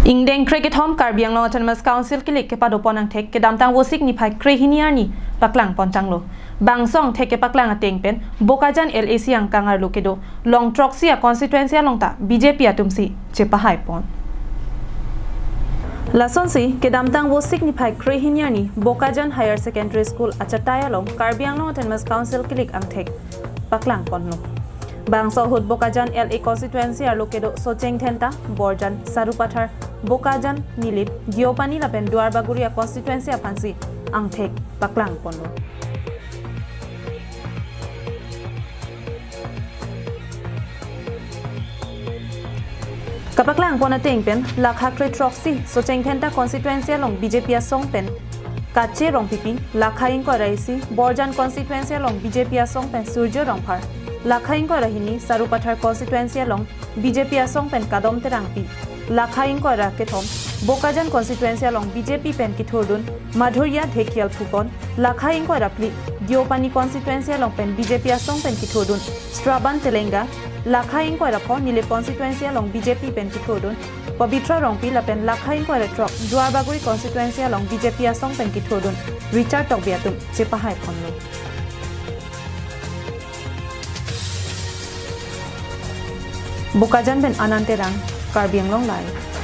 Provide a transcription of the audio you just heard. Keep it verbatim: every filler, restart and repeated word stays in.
Ingdeng krekethom Karbi Anglong Autonomous Council kilik kepadopon angthek kedamtang Vosik niphai krehini arni paklangpon tanglo. Bangso angthek kepaklang ateng pen Bokajan L A C angkang arlo kedo long throksi a constituency along ta B J P atumsi chepahaipon. Lasonsi kedamtang Vosik niphai krehini arni Bokajan Higher Secondary School achatai along Karbi Anglong Autonomous Council kilik angthek paklangponlo. Bangso ahut Bokajan L A constituency arlo kedo Socheng Dhenta, Borjan Sarupathar, Bokajan, Nilip, Deopani lapen Duarbagori a constituency aphansi angthek paklangponlo. Kapaklangpon ateng pen lakha kre throksi Socheng Dhenta constituency along B J P asong pen Kache Rongpipi, lakha ingkoi ra isi, Borjan constituency along B J P asong pen Surjo Rongphar, lakha ingkoi ra hini, Sarupathar constituency along B J P asong pen Kadom Terangpi, lakha ingkoi ra kethom, Bokajan constituency along B J P pen kethurdun Madhurya Dhekial Phukon, lakha ingkoi ra phli, Deopani constituency along pen B J P asong pen kethurdun Shraban Telenga, lakha ingkoi ra pho, Nilip constituency along B J P pen kethurdun Pabitra Rongpi lapen lakha ingkoi ra throk, Duarbagori constituency along B J P asong pen kethurdun Richard Tokbi atum chepahaiponlo. Bokajan pen Anand Terang, Karbi Anglong Live.